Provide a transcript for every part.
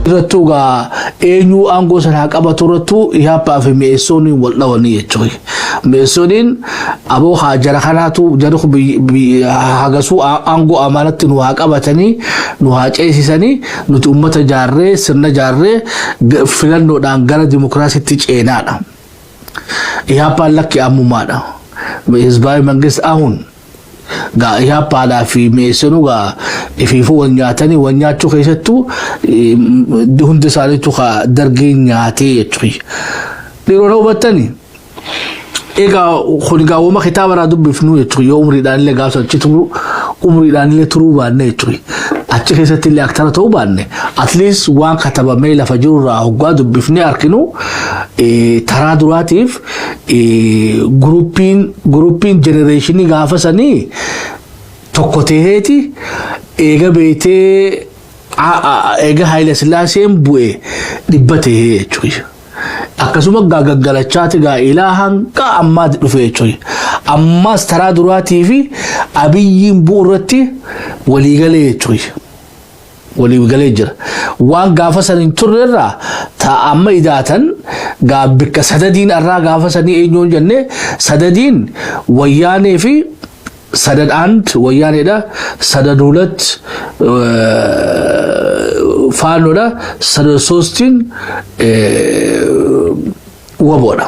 Irrattuu gaa eenyu aangoo sana haa qabatu irrattuu Ihaappaa fi Mi'eessooniin wal dhawanii jechuudha. Mi'eessooniin aboo haa jara kanaatu jara kun hagasuu aangoo amaanatti nu haa qabatanii, nu haa ceesisanii, nuti uummata jaarree, sirna jaarree, filannoodhaan gara dimokiraasiitti ceenaadha. Ihaappaan lakki, ammumaadha. ህዝባዊ መንግስት አሁን. Gaa Ihaappaadhaa fi Mi'eessinuu gaa ifiifuu wal nyaatanii, wal nyaachuu keessattuu hundi isaaniitu kaa Dargiin nyaatee jechuudha. Dhiirota hubattanii? Egaa kun gaa uuma kitaaba irraa dubbifnu jechuudha, yoo umriidhaan illee gaafsa achi turu, umriidhaan illee turuu baanne jechuudha. Achi keessatti illee actor ta'uu baanne, at least waan katabamee lafa jiru irraa hoggaa dubbifnee arginu, taraa duraatiif groupiin generationii gaafa sanii tokko ta'eeti eega beetee eega Haayila Sillaaseen bu'e 100 ta'ee jechuudha. Akkasuma gaa gaggalachaati gaa ilaa hanga ammaatti dhufe jechuudha. Ammaas taraa duraatii fi Abiyyiin bu'u irratti waliigalee jechuudha. Waliigalee jira. Waan gaafa san hin turre irraa ta amma idaatan gaa bikka sadadiin irraa gaafa sanii eenyuun jenne, sadadiin Wayyaanee fi ሰደድ አንድ Wayyaaneedha, ሰደድ ሁለት Faanoodha, ሰደድ ሶስtiin WBOdha.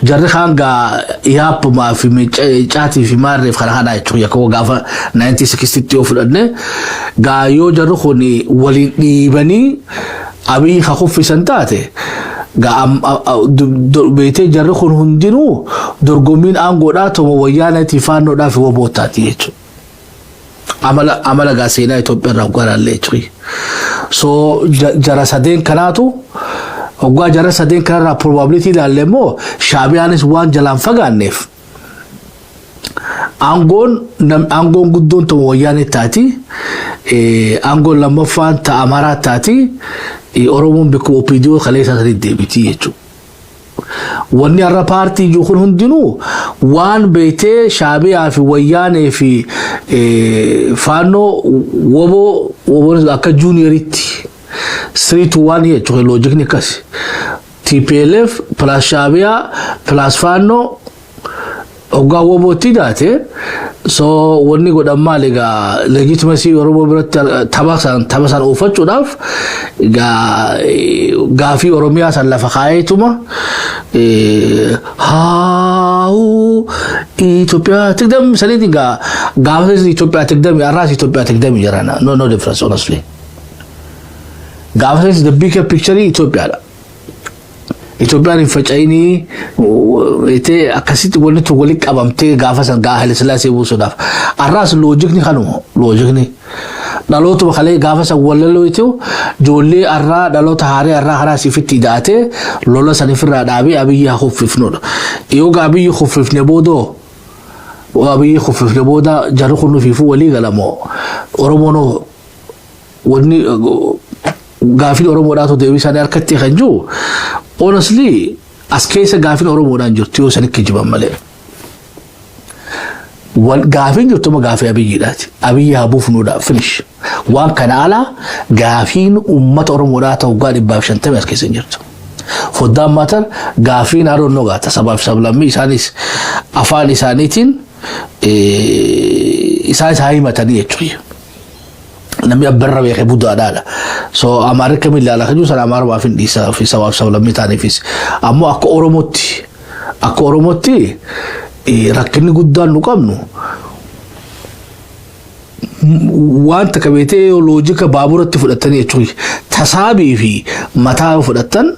Jarri kaan gaa yaappumaa fi caatii fi maarreef kana kana jechuudha. Yakka gaafa 1960 yoo fudhanne gaa, yoo jarri kun waliin dhiibanii Abiyyi ka kuffisan taate, gaa beetee jarri kun hundinuu dorgommiin aangoodhaa toma Wayyaaneetii, Faannoodhaa fi WBOtaati jechuudha. Amala gaa seenaa Itoophiyaa irraa hoggaa ilaalle jechuudha. So jara sadeen kanaatu, hoggaa jara sadeen kanarraa probability ilaalle immoo, Shaabiyaanis waan jalaan fagaanneef aangoon guddoon tuma Wayyaanee taati, aangoon lammaffaan ta Amaaraa taati, Oromoon bikka OPDO kaleessa sanitti deebiti jechuudha. Wanni har'a paartii jiru kun hundinuu waan beektee Shaabiyaa fi Wayyaanee fi Faannoo, WBO, WBOn akka junioritti 3 to 1 jechuudha, logicni akkas. TPLF plus Shaabiyaa plus Faannoo hoggaa WBOtti taate, so wanni godhan maal egaa, legitimacy Oromoo biratti tapha san oofachuudhaaf egaa gaafii Oromiyaa san lafa kaa'eetuma haa'uu ኢትዮጵያ ትቅደም saniitiin gaa gaafa ኢትዮጵያ ትቅደም, har'aas ኢትዮጵያ ትቅደም jedhana, no difference honestly. Gaafa sanis the bigger picture Itoophiyaadha. Itoophiyaan hin faca'inii akkasitti wanni tun walitti qabamtee gaafa san gaa Haile Sillaasee buusuudhaaf. Har'aas logicni kanuma, logicni. Dhalootuma kalee gaafa san wallalootu ijoollee har'aa, dhaloota haaree har'aa karaa sifitti hidhaatee lola san ifirraa dhaabee Abiyyi haa kuffifnudha. Yoo gaa Abiyyi kuffifne boodoo, Abiyyi kuffifne booda jarri kun nufiifuu walii galamoo, Oromoon wanni gaafiin Oromoodhaatu deebii isaanii harkatti kan jiru, honestly as keessa gaafiin Oromoodhaan jirtu yoo sanitti kijiban malee. Gaafiin jirtu ma gaafii Abiyyiidhaati. Abiyyi haa buufnuudha, finish. Waan kana alaa gaafiin uummata Oromoodhaa ta'u gaa 150 as keessa hin jirtu. Foddaan maatan gaafiin haroonnoo gaata sabaaf sablammii isaanis afaan isaaniitiin isaanis haa himatanii jechuudha. Namni abbarra beekee buddaadhaadha. So Amaarri kamiin ilaala kan jiru sana Amaarumaaf hin dhiisa fi sabaaf sablammii ta'aniifis. Ammoo akka Oromootti rakkinni guddaan nu qabnu waan takka beetee logica baaburatti fudhatanii jechuudha. Tasaabii fi mataa yoo fudhattan,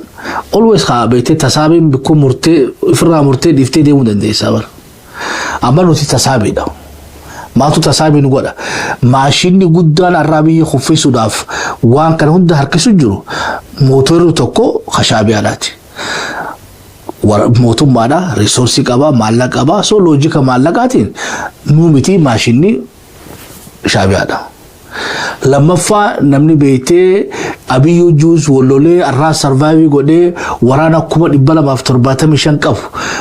always haa beetee tasaabiin bikkoo murtee ofirraa murtee dhiiftee deemuu dandeessaa bara. Amma nuti tasaabiidha. Maaltu tasaabii nu godha? Maashinni guddaan har'aa biyya kuffisuudhaaf waan kana hunda harkisu jiru mootorri tokko Shaabiyaadhaati. Mootummaadha, resourceii qaba, maallaqa qaba, so logica maallaqaatiin nuu miti, maashinni Shaabiyaadha. Lammaffaa, namni beektee Abiyyuu juus wallolee har'aa survive godhee waraana 275,000 qabu.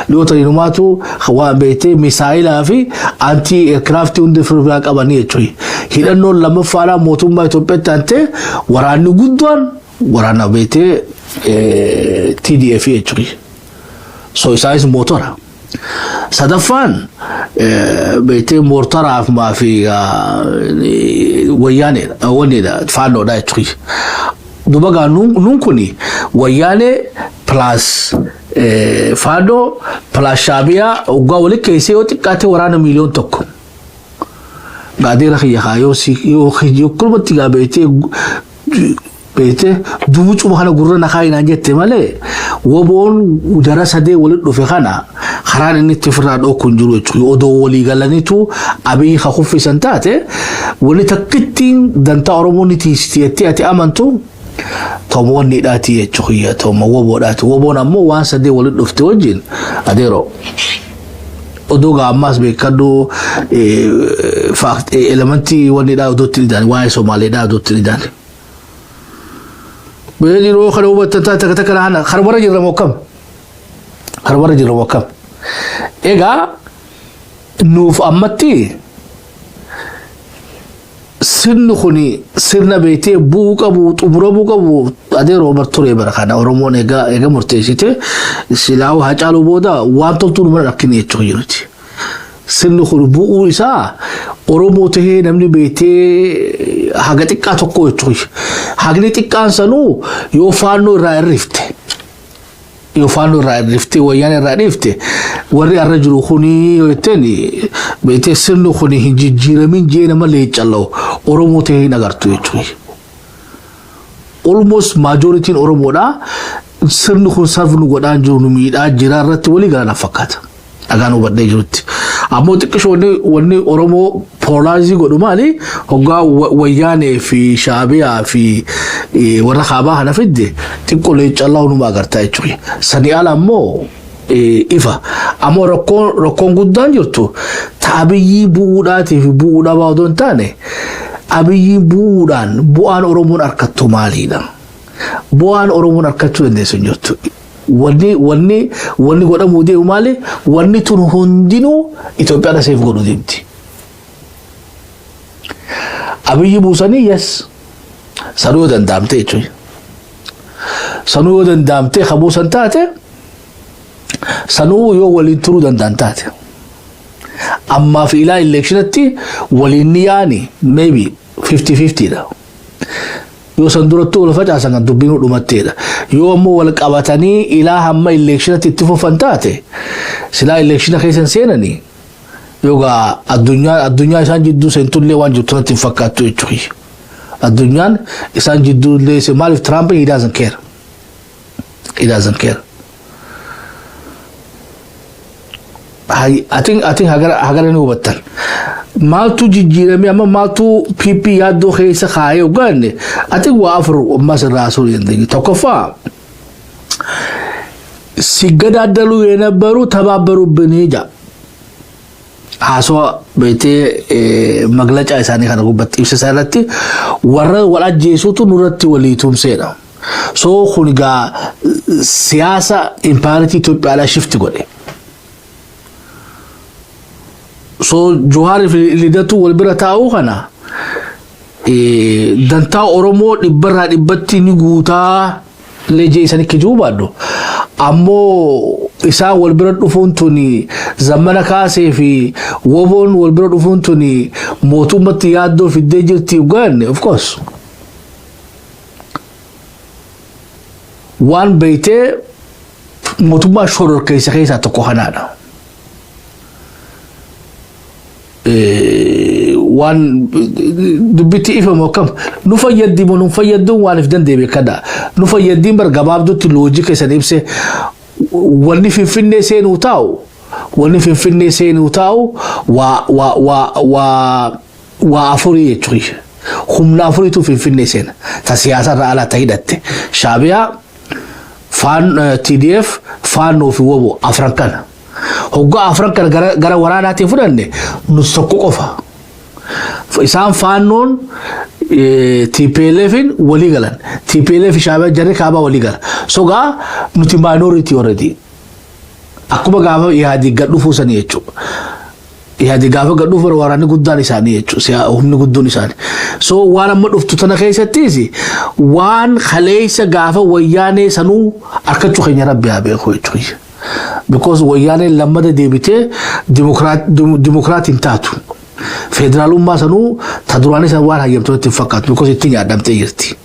Dhiyoota inumaatu waan beektee misaayilaa fi anti aircraftii hundi ofirraa qabanii jechuudha. Hidhannoon lammaffaadhaa mootummaa Itoophiyaatti aantee waraanni guddaan Waraana beetee TDF jechuudha. So isaanis mootora. Sadaffaan beetee moortaraaf fi wayyaaneedha, wanneedha, faannoodha jechuudha. Duba gaa nuun kuni wayyaanee plus faannoo plus shaabiyaa waggaa walitti keessee yoo xiqqaate waraana 1 miiliyoon. Gaadeera kiyya kaa yoo si yoo kulmatti gaa beetee duucuma kana gurra nakaa hinaan jette malee, woboon jara sadee walitti dhufe kana karaan inni itti ofirraa dhooku hin jiru jechuudha. Odoo walii galaniitu Abiyyi ka kuffisan taate, wanni takkittiin dantaa Oromoo ni tiisiti jettee ati amantu tomoonniidhaati jechuudha. Tooma woboodhaati. Woboon ammoo waan sadee walitti dhufte wajjin adeeroo. Odoo gaa ammaas beekadhu, elementii wanniidhaa odootti dhidaan, waa'ee Somaaleedhaa odootti dhidaan. Beelii yeroo kana hubattan taate takka takka kana karbarra jirra moo akkam? Karbarra jirra moo akkam? Egaa nuuf ammatti sirni kuni sirna beektee bu'uu qabu, xumuramuu qabu adeeroo bar ture. Bara kana Oromoon egaa murteessite silaa Hacaaluu booda waan toltuu nu mana rakkine jechuudha jiruti. Sirni kun bu'uu isaa Oromoo tahee namni beektee haga xiqqaa tokko jechuudha. Hagni xiqqaan sanuu yoo faannoo irraa hirrifte, yoo faannoo irraa hirriftee wayyaan irraa dhiifte, warri arra jiru kuni yoo jetteen beektee sirni kun hin jijjiiramin jee nama leeccalla'u Oromoo tahee hin agartu jechuudha. Almost majorityn Oromoodha. Sirni kun serve nu godhaan jiru, nu miidhaa jira irratti walii galan fakkaata. Dhagaan hubadhee jirutti. Ammoo xiqqisho wanni Oromoo polarize godhu maali? Hoggaa wayyaanee fi shaabiyaa fi warra kaabaa kana fidde xiqqoo leeccallaa hunuma agartaa jechuudha. Sanii ala ammoo ifa. Ammoo rakkoon guddaan jirtu ta Abiyyii bu'uudhaatii fi bu'uu dhabaa odoo hin taane, Abiyyii bu'uudhaan bu'aan Oromoon harkattu maaliidha? Bu'aan Oromoon harkachuu dandeessu hin jirtu. Wanni godhamuu deemu maali? Wanni tun hundinuu Itoophiyaa safe godhuu deemti. Abiyyi buusanii, yes. Sanuu yoo danda'amte jechuudha. Sanuu yoo danda'amte ka buusan taate, sanuu yoo waliin turuu danda'an taate. Ammaa fi ilaa electionatti waliin ni yaani maybe 50-50 dha. Yoo san durattuu wal facaasan kan dubbiin dhumatteedha. Yoo ammoo wal qabatanii ilaa hamma electionatti itti fufan taate, silaa electiona keessa hin seenanii yoogaa addunyaa isaan jidduu seentullee waan jirtu natti hin fakkaattu jechuudha. Addunyaan isaan jidduu illee maaliif Trump, he doesn't care. He doesn't care. Atiin hagara ni hubattan. Maaltu jijjiirame amma? Maaltu PP yaaddoo keessa kaayee hoggaanne? Atiin waa afur ammas irraa haasuu dandeenya. Tokkoffaa, ሲገዳደሉ የነበሩ ተባበሩብን ጃ haasawaa beektee maglacaa isaanii kana gubbatti ibsa isaa irratti warra wal ajjeesuutu nurratti walii tumseedha. So kun egaa siyaasa impaayeritii Itoophiyaadhaa shift godhe. So Jawaar fi Lidatu wal bira taa'uu kana dantaa Oromoo dhibbarraa dhibbatti ni guutaa lejee isanii kijuu baadhu. Ammoo isaan wal bira dhufuun tuni, Zammana Kaasee fi woboon wal bira dhufuun tuni mootummatti yaaddoo fiddee jirti gaanne, of course. Waan beeytee mootummaa shororkeessa keessaa tokko kanaadha. Waan dubbitti ifamu akkam nu fayyaddi moo nu fayyadduun waan if danda'e beekadha. Nu fayyaddiin bar gabaabdutti logica isan ibse, wanni Finfinnee seenuu taa'u, wanni Finfinnee seenuu taa'u waa afurii jechuudha. Humna afuriitu Finfinnee seena. Ta siyaasa irraa alaa ta hidhatte. Shaabiyaa, faan TDF, Faannoo fi Wobo, afran kana. Hoggaa afran kana gara waraanaatiin fudhanne, nus tokko qofa. Isaan Faannoon TPLFin walii galan. TPLF, Shaabiyaa, jarri kaabaa walii gala. Sogaa nuti minority already. Akkuma gaafa yaadii gad dhufuu sanii jechuudha. Yaadi gaafa gad dhufu waraanni guddaan isaanii jechuudha. Humni guddoon isaanii. So waan amma dhuftu tana keessattis waan kaleessa gaafa Wayyaanee sanuu harkachuu keenya Rabbi haa beeku jechuudha. Because Wayyaaneen lammata deebitee dimokiraatiin taatu. Federaalummaa sanuu ta duraanis waan hayyamtu itti fakkaatu, because itti nyaadhamtee jirti.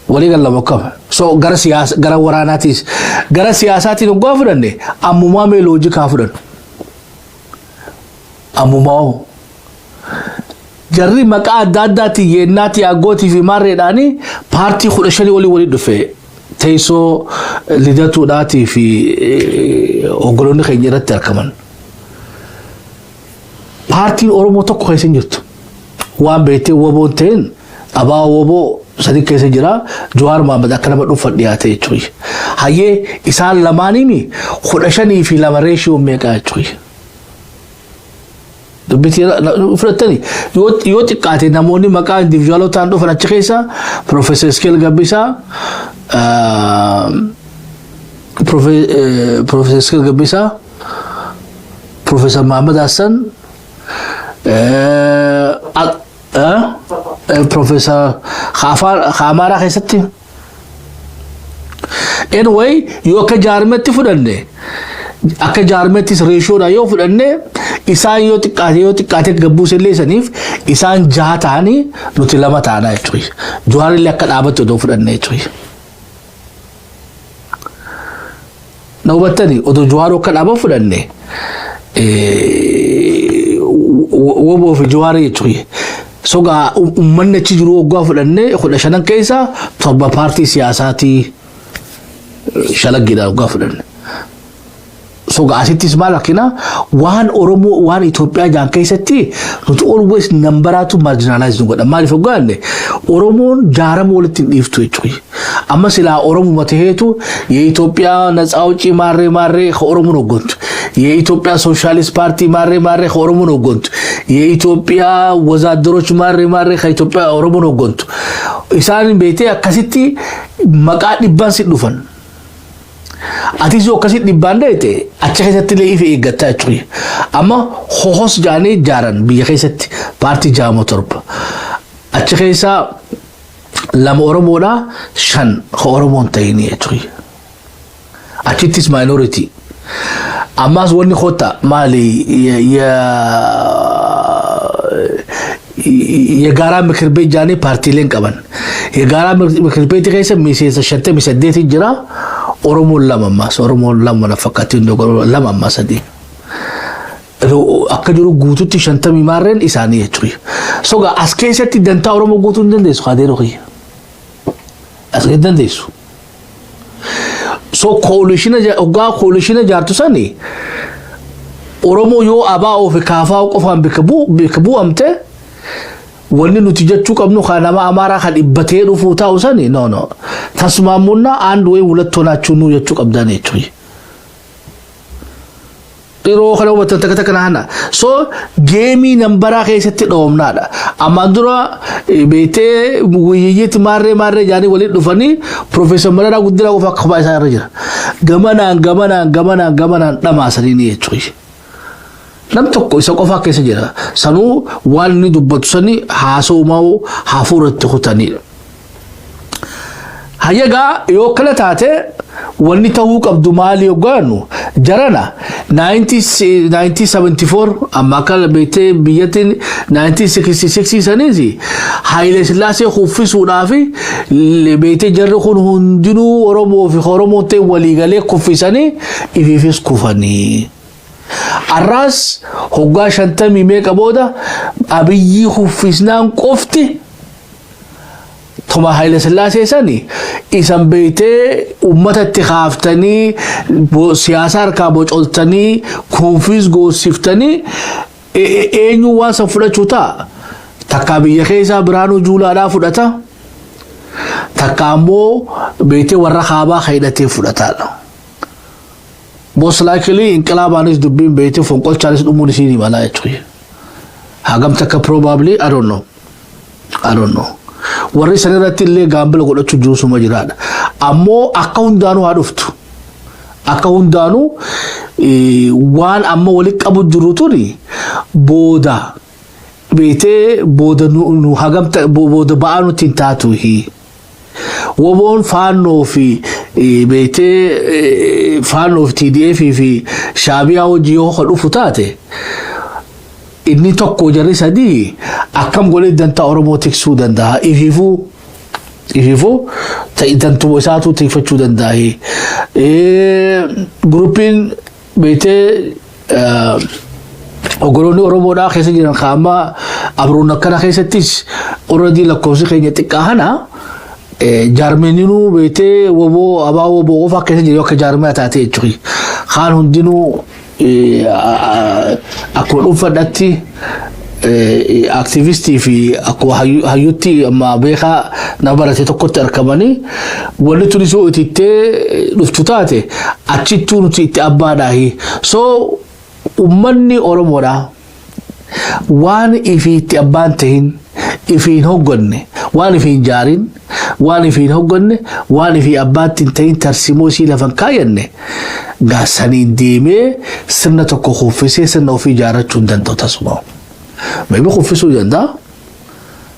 Walii gallama akkama. So gara siyaasa, gara waraanaatis, gara siyaasaatiin hoggaa fudhanne, ammumaa mee loojikaa fudhannu. Ammumaa hoo. Jarri maqaa adda addaatiin yeennaatii aggootii fi maarreedhaanii paartii 15 olii walii dhufe teessoo Lidatuudhaatii fi oggoloonni keenya irratti argaman. Paartiin Oromoo tokko keessa hin jirtu. Waan beektee WBOn ta'in abaa WBO sadi keessa jira. Jawaar Mohaammed akka nama dhuunfan dhiyaate jechuudha. Hayyee, isaan lamaaniimi 15 fi 2 ratio meeqa jechuudha. Dubbitii fudhattanii yoo xiqqaate namoonni maqaa individualotaan dhufan achi keessa Profeesar Iskeel Gabbisaa, Profeesar Iskeel Gabbisaa, Profeesar Mahamad Hassan, Profeesar Amaaraa keessatti. Anyway, yoo akka jaarmetti fudhanne, akka jaarmettis ratiodha yoo fudhanne, isaan yoo xiqqaate gabbuu silleessaniif isaan jaha ta'anii nuti lama ta'anaa jechuudha. Jawaarillee akka dhaabatti odoo fudhanne jechuudha. Na hubattanii? Odoo Jawaaroo akka dhaaba fudhanne, WBO fi Jawaarii jechuudha. Sogaa uummanni achi jiru waggaa fudhanne, 15 keessa torba paartii siyaasaatii shalaggiidhaan waggaa fudhanne. Sogaa asittis maal akkina waan Oromoo, waan Itoophiyaa jaan keessatti nuti always numberaatu marginalize nu godha. Maaliif waggaa jenne, Oromoon jaarama walitti hin dhiiftu jechuudha. Amma silaa Oromuma taheetu የኢትዮጵያ ነፃ አውጪ ማሬ ማሬ ከኦሮሞ ነው ጎንቱ፣ የኢትዮጵያ ሶሻሊስት ፓርቲ ማሬ ማሬ ከኦሮሞ ነው ጎንቱ፣ የኢትዮጵያ ወዛደሮች ማሬ ማሬ ከኢትዮጵያ ኦሮሞ ነው ጎንቱ። Isaan beetee akkasitti maqaa dhibbaan si dhufan. Atis yoo akkasitti dhibbaan dheete achi keessatti illee ifa eeggattaa jechuudha. Amma hohos jaanii jaaran biyya keessatti paartii jaamoo torba. Achi keessaa lama Oromoodha, shan ka Oromoon ta'inii jechuudha. Achittis minority. Ammas wanni kota maali የጋራ ምክር ቤት jaanii paartiileen qaban. የጋራ ምክር ቤት keessa miseensa 58 jira. Oromoon lama ammas, Oromoon lama na fakkaatti, lama ammaa sadii. Akka jiru guututti shantamii maarreen isaanii jechuudha. Soga as keessatti dantaa Oromoo guutuu hin dandeessu kadeeroo kiyya. As keessatti dandeessu. So coalition hoggaa coalition jaartu sani Oromoo yoo ABO fi KFO qofaan bakka bu'amte, wanni nuti jechuu qabnu kan nama Amaaraa kan dhibbatee dhufuu taa'u sani, no, no, ተስማሙና አንድ ወይ ሁለት ሆናችሁ ኑ jechuu qabdan jechuudha. Yeroo kana hubattan takka takka naana. So game numberaa keessatti dhoomnaadha. Ammaan dura beektee wuyiyyiitti maarree maarree jaanii waliin dhufanii Profeesar Mararaa Guddinaa qofa akka kophaa isaa irra jira. Gamanaan gamanaan gamanaan gamanaan dhamaasanii ni jechuudha. Nam tokko isa qofaa keessa jira. Sanuu waan inni dubbatu sani haasa'umaa hafuuratti kutanidha. Hayyagaa yoo akkana taate, wanni ta'uu qabdu maali yoggaannu, jarana 1974 amma akka beektee biyyattiin 1966 saniis Haayile Sillaasee kuffisuudhaaf beektee jarri kun hundinuu Oromoo fi Oromoo ta'e waliigalee kuffisanii ifiifis kufanii. Arraas hoggaa shantamii meeqa booda Abiyyii kuffisnaan qofti tuma Haayile Sillaasee sani isan beektee uummata itti kaaftanii, siyaasa harkaa bocoltanii, confuse goosiftanii, eenyu waan san fudhachuu ta'a. Takkaa biyya keessaa Biraanuu Juulaadhaa fudhata. Takka ammoo beektee warra kaabaa hidhatee fudhataadha. Most likely inqilaabaanis dubbiin beektee fonqolchaanis dhumuun isiin malaa jechuudha. Hagam takka probably, I don't know. I don't know. Warri san irratti illee gaambila godhachuu jiru suma jiraadha. Ammoo akka hundaanuu haa dhuftu. Akka hundaanuu waan amma walitti qabu jiru tuni booda beetee booda nu hagamta booda ba'aa nutti hin taatu. Woboon Faannoo fi beetee Faannoo fi TDF fi Shaabiyaa hojii yoo dhufu taate, inni tokko jarri sadii akkam godhee dantaa Oromoo tiksuu danda'a? Ifiifuu dantuma isaatu tikfachuu danda'a. Groupiin beetee oggoloonni Oromoodhaa keessa jiran kaama abroon akkana keessattis already lakkoofsi keenya xiqqaa kana, jaarmeeninuu beetee woboo abaa woboo qofa keessa jiru akka jaarmee taate jechuudha. Kaan hundinuu akkuma dhuunfadhatti activistii fi akkuma hayyutti amma beekaa nama barate tokkotti argamanii, wanni tunis yoo itittee dhuftu taate achittuu nuti itti abbaadhaahi. So ummanni Oromoodhaa waan ifii itti abbaan tahin ifiin hogganne, waan ifiin jaarin, waan ifiin hogganne, waan ifii abbaatti hin tahin, tarsimoo isii lafan kaayyanne gaasaniin deemee sirna tokko kuffisee sirna ofii ijaarrachuu hin danda'u tasuma. Maybe kuffisuu danda'a.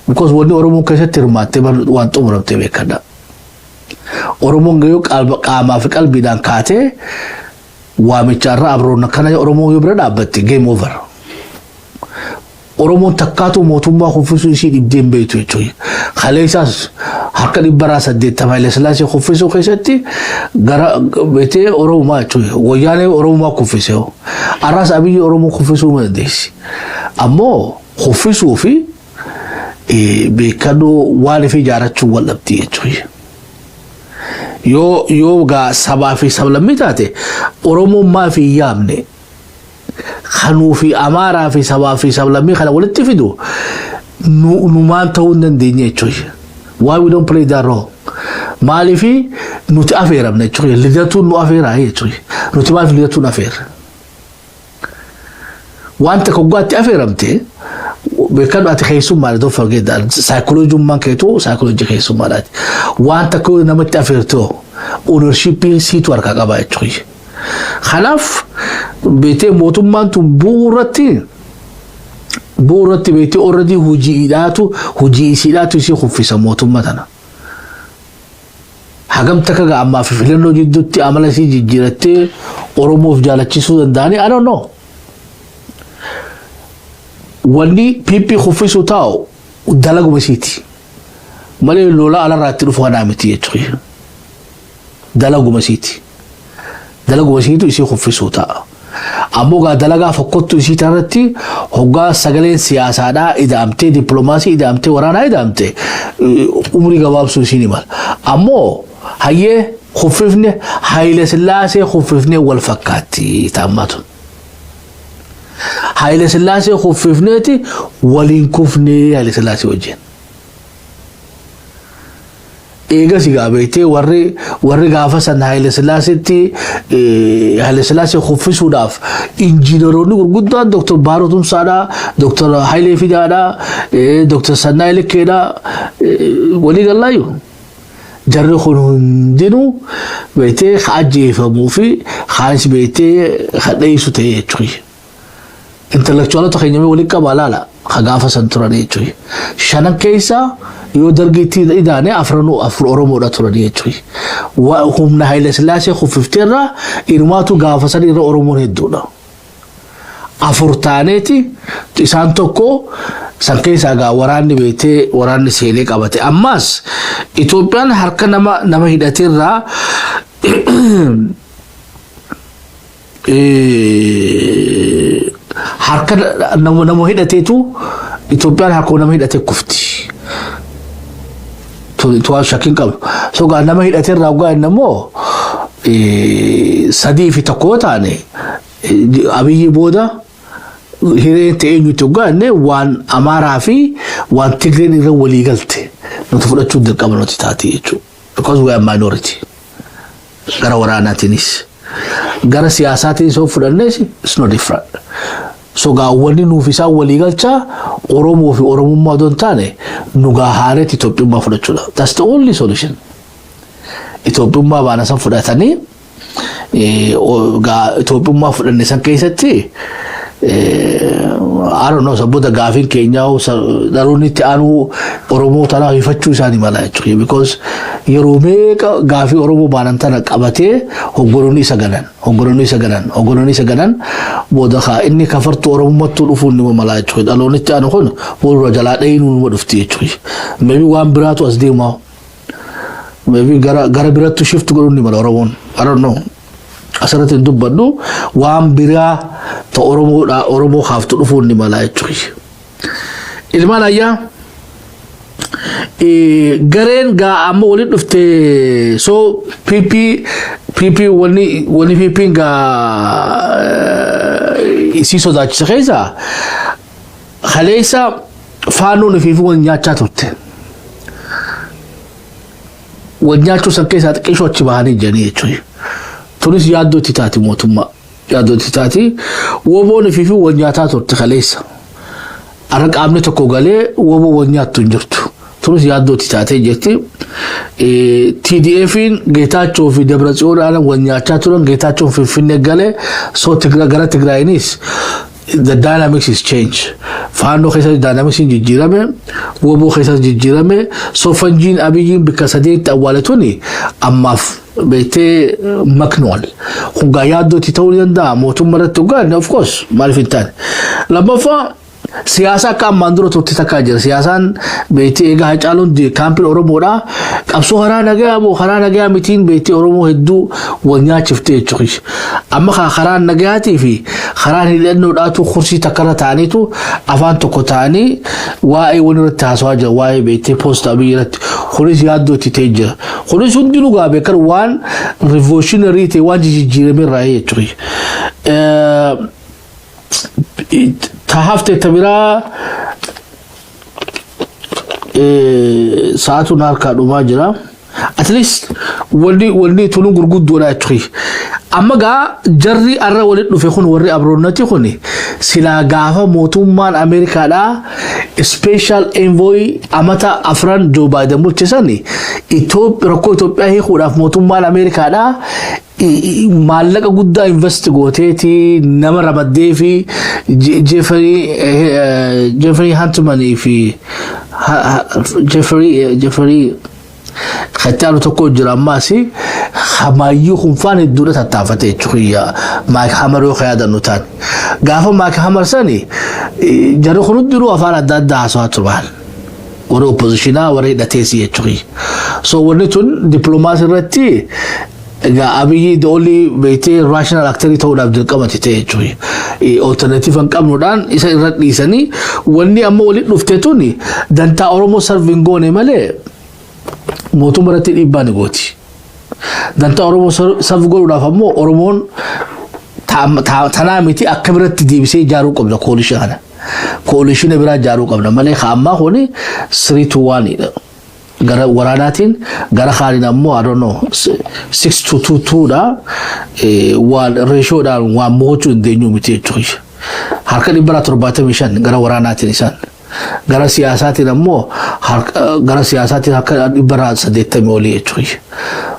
Because wanni Oromoon keessatti hirmaattee waan xumuramtee beekadha. Oromoon yoo qaamaa fi qalbiidhaan kaatee waamicharra abroon akkana Oromoo yoo bira dhaabbatte, game over. Oromoon takkaatu mootummaa kuffisuu isii dhibdee hin beektu jechuudha. Kaleessaas harka 180 Haile Sillaasee kuffisuu keessatti gara beetee Oromumaa jechuudha. Wayyaanee Oromumaa kuffisee. Arraas Abiyyi Oromoo kuffisuu dandeessi. Ammoo kuffisuu fi beekannoo waan ifii ijaarrachuu wal dhabdi jechuudha. Yoo gaa sabaa fi sablammii taate, Oromoon maaf hin yaamne? Kanuu fi Amaaraa fi sabaa fi sablammii kana walitti fidu numaan ta'uu hin dandeenye jechuudha. Why we don't play that role? Maaliifi nuti afeeramne jechuudha. Lidatuun nu afeeraa jechuudha. Nuti maaliif lidatuun afeerra? Waan takka waggaatti afeeramte beekadhu, ati keessummaadha. Don't forget that. Saayikoloojummaan keetu saayikoloojii keessummaadhaati. Waan takka namatti afeertoo ownershipii siitu harkaa qaba jechuudha. Kanaaf beetee mootummaan tun bu'uuratti beetee already hojiidhaatu hojii isiidhaatu isii kuffisa mootummaa tana. Hagam takka gaa ammaa fi filannoo jidduutti amala isii jijjiirattee Oromoof jaalachisuu danda'anii, I don't know. Wanni PP kuffisuu taa'u dalaguma isiiti. Malee lola alarraa itti dhufu kanaa miti jechuudha. Dalaguma isiiti. Dalaguma isiitu isii kuffisuu ta'a. Ammoo gaa dalagaa fokkottu isii irratti hoggaa sagaleen siyaasaadhaa ida'amtee, dippiloomaasii ida'amtee, waraanaa ida'amtee, umrii gabaabsuu isiin himala. Ammoo hayyee kuffifne Haayile Sillaasee kuffifnee wal fakkaatti taammaatu. Haayile Sillaasee kuffifneeti waliin kufnee Haayile Sillaasee wajjin. Eegas egaa beektee warri gaafa san Haayile Sillaaseetti Haayile Sillaasee kuffisuudhaaf injiinaroonni gurguddaan Dr. Baaroo Tumsaadhaa, Dr. Hayilee Fidaadhaa, Dr. Sannaa Likkeedhaa walii gallaayyuu. Jarri kun hundinuu beektee ka ajjeefamuu fi kaanis beektee ka dheessu ta'e jechuudha. Intellectualota keenya waliin qabaa laala ka gaafa san turan jechuudha. Shanan keessaa yoo dargiitti idaane afranuu afur Oromoodha turan jechuudha. Humna Haayile Sillaasee kuffifteerraa inumaatu gaafa san irra Oromoon hedduudha. Afur taaneeti isaan tokko san keessaa gaa waraanni beektee waraanni seenee qabate. Ammas Itoophiyaan harka nama hidhateerraa harka nama hidhateetu Itoophiyaan harka nama hidhatee kufti. Tuwaan shakkiin qabu. So gaa nama hidhateerraa gaa inni immoo sadii fi tokko yoo taane, Abiyyi booda hireen ta'ee eenyutti hoggaanne, waan Amaaraa fi waan Tigreen irra walii galte nuti fudhachuun dirqama nuti taati jechuudha. Because we are minority. Gara waraanaatiinis. Gara siyaasaatiinis yoo fudhannes, it's no different. So gaawwanni nuuf isaan walii galchaa Oromoo fi Oromummaa otoo hin taane nu gaa haareetti Itoophiyummaa fudhachuudha. That's the only solution. Itoophiyummaa baana san fudhatanii Itoophiyaa fudhanne san keessatti, I don't know, saboota gaafiin keenyaa dhaloonni itti aanuu Oromoo tanaa hifachuu isaanii mala jechuudha. Because yeroo meeqa gaafii Oromoo baanan tana qabatee hoggoloonni isa ganan, hoggoloonni isa ganan, hoggoloonni isa ganan, booda kaa inni kafartuu Oromummattuu dhufuun nima mala jechuudha. Dhaloonni itti aanu kun fuuldura jalaa dhahiinuu nima dhufti jechuudha. Maybe waan biraatu as deemaa. Maybe gara birattu shift godhuun ni mala Oromoon. I don't know. Asirratti hin dubbadhu, waan biraa ta Oromoodha Oromoo kaaftu dhufuun ni mala jechuudha. Ilmaan ayyaa, gareen gaa amma waliin dhufte, so PP PP wanni PP gaa isii sodaachisa keessa kaleessa Faannoon ifiif wal nyaachaa turte. Wal nyaachuu san keessaa xiqqeeshoo achi bahanii jiranii jechuudha. Tunis yaaddoo itti taati mootummaa. Yaaddoo itti taati. WBOn ifiif wal nyaataa turte kaleessa. Har'a qaamni tokko galee WBO wal nyaattu hin jirtu. Tunis yaaddoo itti taatee jirti. TDF'n Geetaachoo fi Dabratsiyoon wal nyaachaa turan. Geetaachoon Finfinnee galee, so gara Tigraayinis the dynamics is change. Faannoo keessatti dynamics jijjiirame, WBO keessatti jijjiirame, so fanjiin Abiyyiin bikka sadeetti awwaale tuni ammaaf beektee maknool. Kun gaa yaaddootti ta'uu ni danda'a mootummaa irratti dhugaan, of course, maaliif hin taane. Lammaffaa, siyaasa akka ammaan dura turte takkaa jira. Siyaasaan beektee egaa Hacaaluun kaampiin Oromoodha. Qabsoo karaa nagayaa moo karaa nagayaa mitiin beektee Oromoo hedduu wal nyaachiftee jechuudha. Amma karaan nagayaatii fi karaan hidhannoodhaatu kursii takkarra ta'aniitu afaan tokko ta'anii waa'ee wal irratti haasawaa jira. Waa'ee beektee post Abiyyi irratti. Kunis yaaddoo itti ta'ee jira. Kunis hundinuu gaa beekan waan revolutionary ta'e, waan jijjiirame irraa jechuudha. Ta hafte ta biraa sa'aatuun harkaa dhumaa jira. At least wanni tunu gurguddoodha jechuudha. Amma gaa jarri arra walitti dhufe kun, warri abroonnati kun, silaa gaafa mootummaan Ameerikaadhaa special envoy amata 4 Joe Biden bulchisan rakkoo Itoophiyaa hiikuudhaaf mootummaan Ameerikaadhaa maallaqa guddaa invest gooteeti nama ramaddee fi Jeffrey Feltmanii fi Jeffrey Kattaalu tokko jira, ammaas hamaayyuu kunfaan hedduudha tattaafate jechuudha. Mike Hammer yoo yaadannu taane. Gaafa Mike Hammer sani jarri kun hundinuu afaan adda addaa haasawaa turan. Warri oppositionaa, warri hidhateesi jechuudha. So wanni tun dippiloomaasii irratti egaa Abiyyi the only beektee rational actorii ta'uudhaaf dirqamati ta'e jechuudha. Alternative hin qabnuudhaan isa irra dhiisanii wanni amma walitti dhufte tuni dantaa Oromoo serve hin goone malee mootummaa irratti dhiibbaa ni gooti. Dantaa Oromoo serve godhuudhaaf ammoo Oromoon tanaa miti, akka biratti deebisee ijaaruu qabna coalition kana. Coalition biraa ijaaruu qabna malee ammaa kuni 3-1dha. Gara waraanaatiin, gara kaaniin ammoo, I don't know, 6-2-2 dha, waan ratiodhaan waan mo'achuu hin dandeenyu miti jechuudha. Harka 175 gara waraanaatiin isaan. Gara siyaasaatiin ammoo gara siyaasaatiin harka 180 olii jechuudha.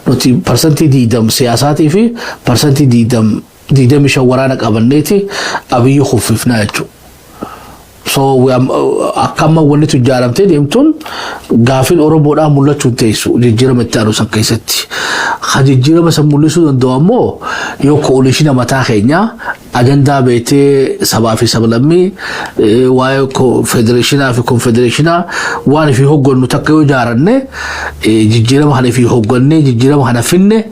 Nuti 20% siyaasaatii fi 20, 25 waraana qabanneeti Abiyyi kuffifnaa jechuudha. So akka amma wanni tun ijaaramtee deemtuun gaafiin Oromoodhaa mul'achuu teessu jijjiirama itti aanu san keessatti. Ha jijjiirama san mul'isuu danda'u ammoo yoo coalition mataa keenyaa ajandaa beektee sabaa fi sablammii, waa'ee federeeshinaa fi konfedereeshinaa waan ifii hoggannu takka yoo ijaaranne, jijjiirama kana ifii hoggannee, jijjiirama kana finne,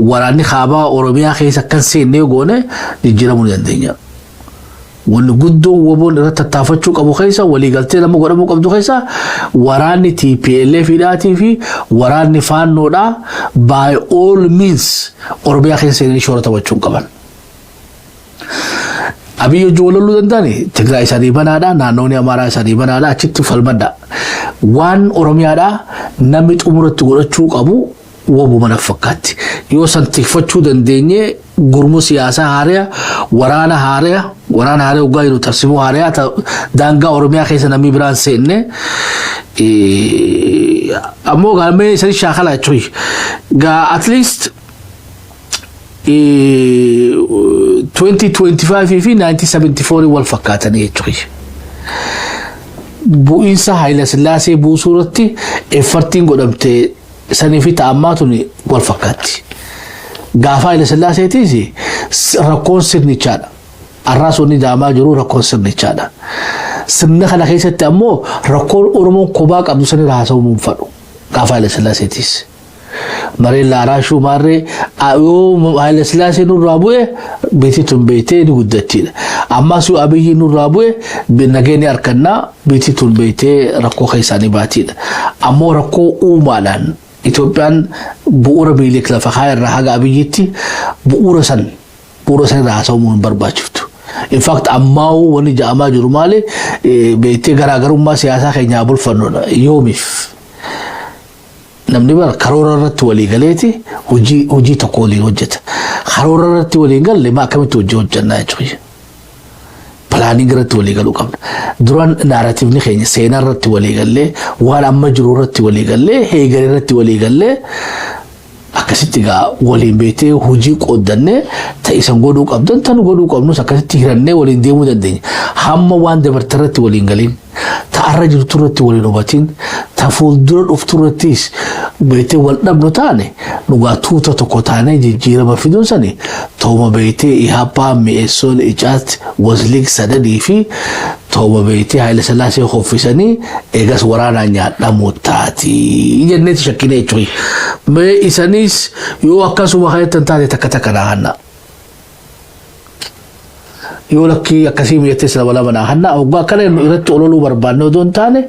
waraanni kaabaa Oromiyaa keessa akkan seenne yoo goone, jijjiiramuu ni dandeenya. Wanni guddoon WBOn irratti tattaafachuu qabu keessa, waliigaltee nama godhamuu qabdu keessa, waraanni TPLF hidhaatii fi waraanni Faannoodhaa by all means Oromiyaa keessa seenanii shoora taphachuu qaban. Abiyyi hojii wal loluu danda'ani, Tigraay isaanii banaadha, naannoon Amaaraa isaanii banaadha, achitti falmadha. Waan Oromiyaadhaa namni xumuratti godhachuu qabu WBO mana fakkaatti. Yoo san tikfachuu dandeenye, gurmuu siyaasaa haaraa, waraana haaraa, waraana haaraa waggaa jiru, tarsimoo haaraa daangaa Oromiyaa keessa namni biraan seenne ammoo galmee isanii shaakala jechuudha. Gaa at least 2025 fi 1974 wal fakkaatanii jechuudha. Bu'iinsa Haayila Sillaasee buusuu irratti effortiin godhamte sanii fi ta'ammaa tuni wal fakkaatti. Gaafa Haayila Sillaaseetiis rakkoon sirnichaadha. Arraas wanni daamaa jiru rakkoon sirnichaadha. Sirna kana keessatti ammoo rakkoon Oromoon kophaa qabdu sanirra haasa'uu hin fadhu. Gaafa Haayila Sillaaseetiis. Mareen laaraashuu maarree yoo Haayila Sillaasee nurraa bu'e, biitti tun beektee ni guddattiidha. Ammas yoo Abiyyi nurraa bu'e, nageenya harkannaa, biitti tun beektee rakkoo keessaa ni baatiidha. Ammoo rakkoo uumaadhaan Itoophiyaan bu'uura Minilik lafa kaa irraa haga Abiyyitti bu'uura san irraa haasa'uu hin barbaachiftu. In fact, ammaa'uu wanni ja'amaa jiru maali? Beektee garaagarummaa siyaasaa keenyaa bulfannudha yoomiif. Namni bara karoora irratti walii galeeti hojii tokko waliin hojjeta. Karoora irratti waliin galle maa akkamitti hojii hojjannaa jechuudha. Planning irratti walii galuu qabna. Duraan narrativeni keenya seenaa irratti walii gallee, waan amma jiru irratti walii gallee, heegalee irratti walii gallee, akkasitti gaa waliin beektee hojii qooddannee, ta'isan godhuu qabdan tan godhuu qabnus akkasitti hirannee waliin deemuu dandeenya. Hamma waan dabarte irratti waliin galiin, ta'arra jirtu irratti waliin hubatiin, ta fuuldura dhuftu irrattis beektee wal dhabnu taane, dhugaa tuuta tokko taanee jijjiirama fiduun sani ta'uma beektee Ihaappaa, Mi'eessoon, Icaat, Wasliik sadanii fi ta'uma beektee Haayila Sillaasee hoffisanii eegas waraanaan nyaadhamu taati jenneeti shakkine jechuudha. Mee isanis yoo akkasuma kanatti taate, takka takka naa hanna. Yoo lakkii akkasii mijattee lama lama naa hanna. Waggaa akkana irratti ololuu barbaanne odoo hin taane,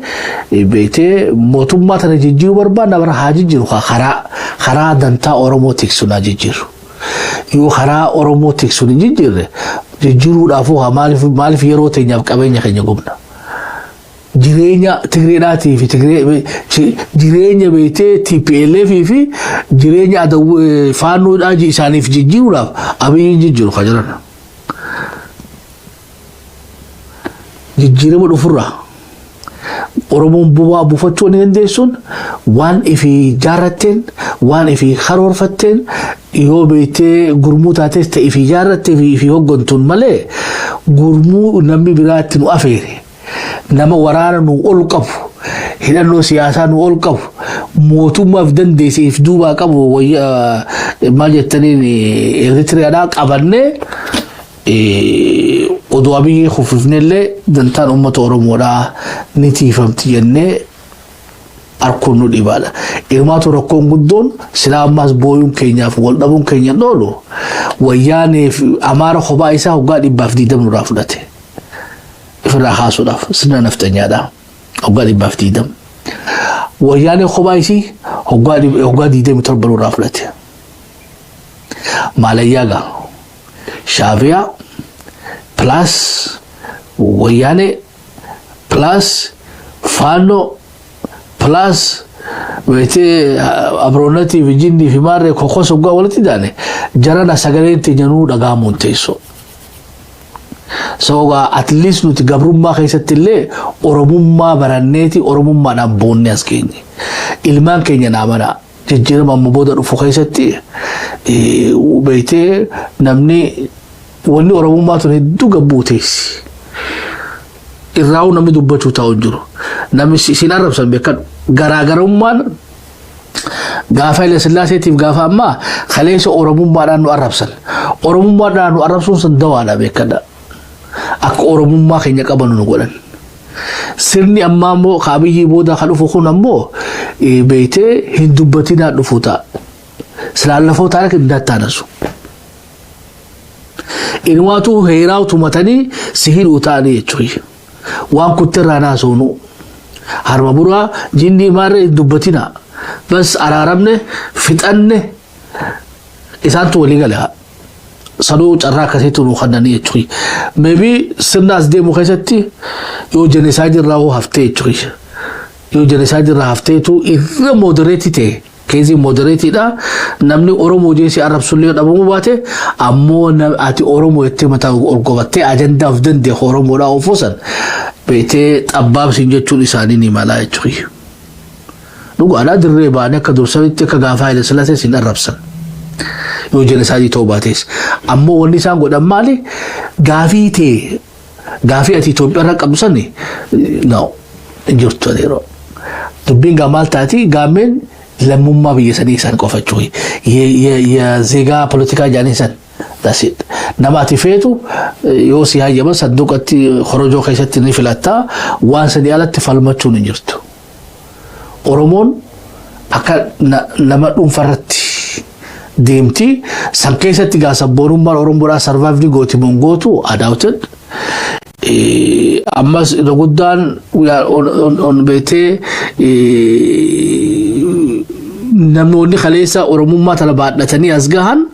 beektee mootummaa tana jijjiiruu barbaanna, bara haa jijjiiru, karaa dantaa Oromoo tiksu naa jijjiiru. Yoo karaa Oromoo tiksu hin jijjiirre, jijjiiruudhaafuu maaliif yeroo teenyaaf qabeenya keenya gubna? Jireenya Tigreedhaatii fi Tigree, jireenya beektee TPLF fi jireenya faannoodhaa isaaniif jijjiiruudhaaf Abiyyiin jijjiiru kan jiran. Jijjiirama dhufurraa Oromoon bu'aa buufachuu ni dandeessuun waan ifii jaarratteen, waan ifii karoorfatteen, yoo beektee gurmuu taates ta'e ifii jaarrattee fi ifii hoggantuun malee, gurmuu namni biraatti nu afeere, nama waraana nu ol qabu, hidhannoo siyaasaa nu ol qabu, mootummaaf dandeesse if duubaa qabu, maal jettaniin, Eritiriyaadhaa qabannee oduu Abiyyee kuffifnellee dantaan uummata Oromoodhaa ni tiifamti jennee arguun nu dhibaadha. Ilmaatu rakkoon guddoon silaa ammaas booyuun keenyaaf wal dhabuun keenya dhoolu, Wayyaanee fi Amaara kophaa isaa waggaa 120 nurraa fudhate. Ifirraa kaasuudhaaf sirna nafxanyaadha. Waggaa 120. Wayyaanee kophaa isii waggaa 27 nurraa fudhate. Maalayyaa gaa Shaabiyaa plus Wayyaanee plus Faannoo plus beetee Abroonnatii fi Jinnii fi Maarree kokos waggaa walitti daane, jarana sagaleen teenyanuu dhagaamuun teessoo. So at least nuti gabrummaa keessatti illee Oromummaa baranneeti Oromummaadhaan boonnee as geenye. Ilmaan keenya naa mana jijjiirama amma booda dhufu keessatti beektee namni wanni Oromummaa tun hedduu gabbuu teessi. Irraa'uu namni dubbachuu taa'u hin jiru. Namni isin arrabsan beekadhu. Garaagarummaan gaafa Haile Sillaaseetiif gaafa ammaa, kaleessa Oromummaadhaan nu arrabsan. Oromummaadhaan nu arrabsuun sun dawaadha, beekadha. Akka Oromummaa keenya qabanu nu godhan. Sirni ammaa immoo Abiyyii booda kan dhufu kun ammoo beektee hin dubbatinaa dhufu ta'a. Silaan lafoo ta'a hin dattaanasu. Inumaatu heeraa tumatanii si hidhuu ta'anii jechuudha. Waan kuttirraa naasofnu. Harma buraa jinnii maarree hin dubbatinaa. Bas araaramne fixanne, isaantu walii gala. Sanuu carraa akkasiitu nu kennanii jechuudha. Maybe sirna as deemu keessatti yoo genocide irraa hoo haftee jechuudha. Yoo genocide irraa hafteetu irra moderate ta'e, keezii moderateiidha. Namni Oromoo jeesii arrabsullee dhabamuu baate, ammoo ati Oromoo jettee mataa ol gobattee ajandaa of danda'e Oromoodhaa ofuusan beektee xabbaabsiin jechuun isaanii ni mala jechuudha. Dhugaadhaa dirree baanee akka dursanitti akka gaafa Haile Sillaasee siin arrabsan. Yoo genocide ta'uu baates. Ammoo wanni isaan godhan maali? Gaafii ta'e, gaafii ati Itoophiyaa irra qabdu sani, no, hin jirtu yeroo. Dubbiin gaa maal taati? Gaammeen lammummaa biyya sanii isaan qofa jechuudha. የዜጋ ፖለቲካ jedhanii san. That's it. Nama ati feetu yoo si hayyaman sanduuqatti korojoo keessatti ni filattaa, waan sanii alatti falmachuun hin jirtu. Oromoon akka nama dhuunfarratti deemti. San keessatti gaa sabboonummaan Oromoodhaa survive ni gooti mongootu adaawtin. Ammas irra guddaan on beetee namoonni kaleessa Oromummaa tana baadhatanii as gahan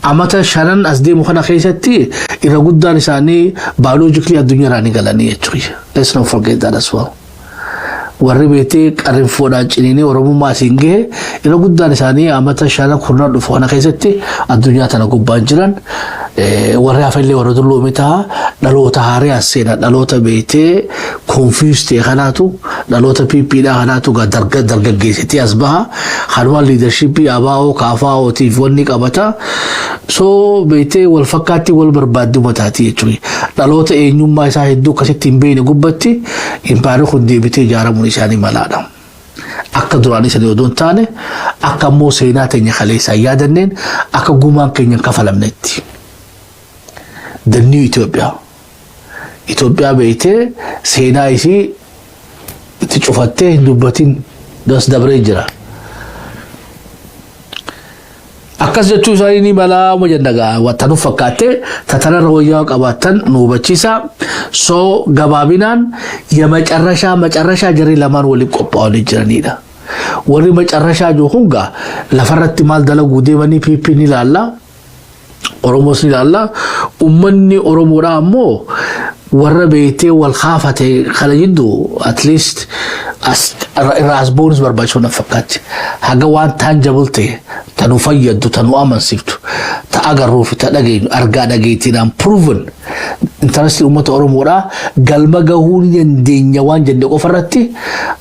amata 5n as deemu kana keessatti irra guddaan isaanii biologically addunyaarraa ni galanii jechuudha. Let's not forget that as well. Warri beetee qarrinfoodhaan ciniinee Oromummaa asiin gahe irra guddaan isaanii amata 5 10 dhufu kana keessatti addunyaa tana gubbaan jiran. Warri hafallee warra dulloome ta'a. Dhaloota haaraa as seena, dhaloota beetee confused ta'e kanaatu, dhaloota PPdhaa kanaatu dargaggeessitee as baha. Kanumaan leadership ABO KFOtiif wanni qabata. So beetee wal fakkaatti wal barbaaddu mataati jechuudha. Dhaloota eenyummaa isaa hedduu akkasitti hin beekne gubbatti impaayerri kun deebitee ijaaramuun isaanii malaadha. Akka duraan isanii odoo hin taane, akka ammoo seenaa teenya kaleessaa yaadanneen, akka gumaan keenya hin kafalamnetti. The new Ethiopia. Itoophiyaa beektee seenaa isii itti cufattee hin dubbatin das dabree jira. Akkas jechuu isaanii ni malaa jenna gaa wanta nuuf fakkaatte tatanarra wayyaa qabaattan nu hubachiisa. So gabaabinaan የመጨረሻ መጨረሻ jarri lamaan waliin qophaa'anii jiranidha. Warri መጨረሻ jiru kun gaa lafarratti maal dalaguu deemanii? PP ni ilaalla. Oromoos ni ilaalla. Uummanni Oromoodhaa ammoo warra beektee wal kaafate kana jidduu at least irraa as boonis barbaachisoo na fakkaatti. Haga waan tangible ta'e, ta nu fayyaddu, ta nu amansiiftu, ta agarruu fi ta dhageenyu, argaa dhageettiidhaan proven interest uummata Oromoodhaa galma gahuu ni dandeenya waan jenne qofa irratti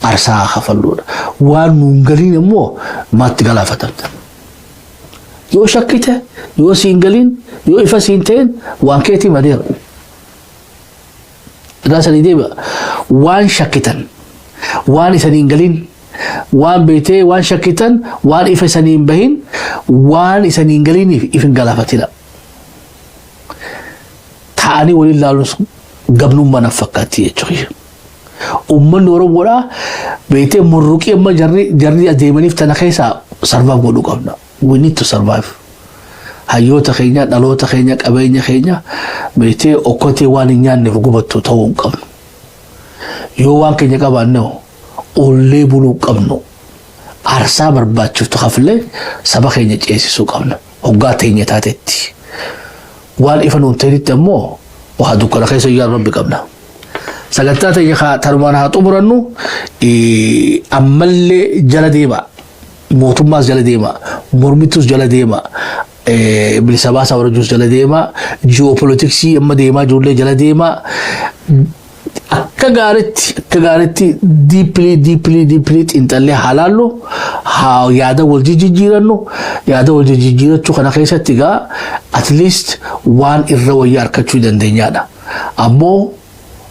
aarsaa kafalluudha. Waan nuun galiin immoo maatti galaafatamta. Yoo shakkite, yoo siin galiin, yoo ifa siin ta'in, waan keetii madeera. Irraa sanii deebi'a. Waan shakkitan, waan isanii hin galiin, waan beetee waan shakkitan, waan ifa isanii hin bahin, waan isanii hin galiiniif if hin galaafatina. Ta'anii waliin laaluun gabnummaa na fakkaatti jechuudha. Uummanni Oromoodhaa beetee murruqii amma jarri adeemaniif tana keessaa survive godhuu qabna. We need to survive. Hayyoota keenya, dhaloota keenya, qabeenya keenya beetee okkotee waan hin nyaanneef gubattu ta'uu hin qabnu. Yoo waan keenya qabaanne oollee buluu qabnu. Aarsaa barbaachiftu kaflee saba keenya ceesisuu qabna. Hoggaa teenya taatetti. Waan ifa nuun ta'initti ammoo waa dukkana keessa iyyuu Rabbi qabna. Sagantaa teenya tanumaan haa xumurannu. Ammallee jala deema. Mootummaas jala deema. Mormittus jala deema. Bilisa baasaa warajuus jala deema. Ji'oopolitiksii amma deemaa jirullee jala deema. Akka gaaritti deeply, deeply, deeply xiinxallee haa laallu, haa yaada wal jijjiirannu. Yaada wal jijjiirachuu kana keessatti egaa at least waan irra wayyaa argachuu dandeenyaadha. Ammoo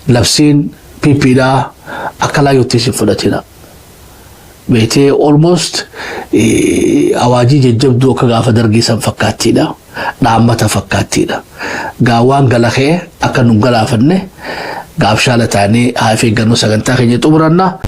labsiin PPdhaa akka laayyootti isin fudhatina. Beetee almost awaajii jajjabduu akka gaafa dargiisan fakkaattiidha. Dhaammata fakkaattiidha. Gaa waan galakee akka nu galaafanne gaafshaala taanee haa of eeggannoo, sagantaa keenya xumuranna.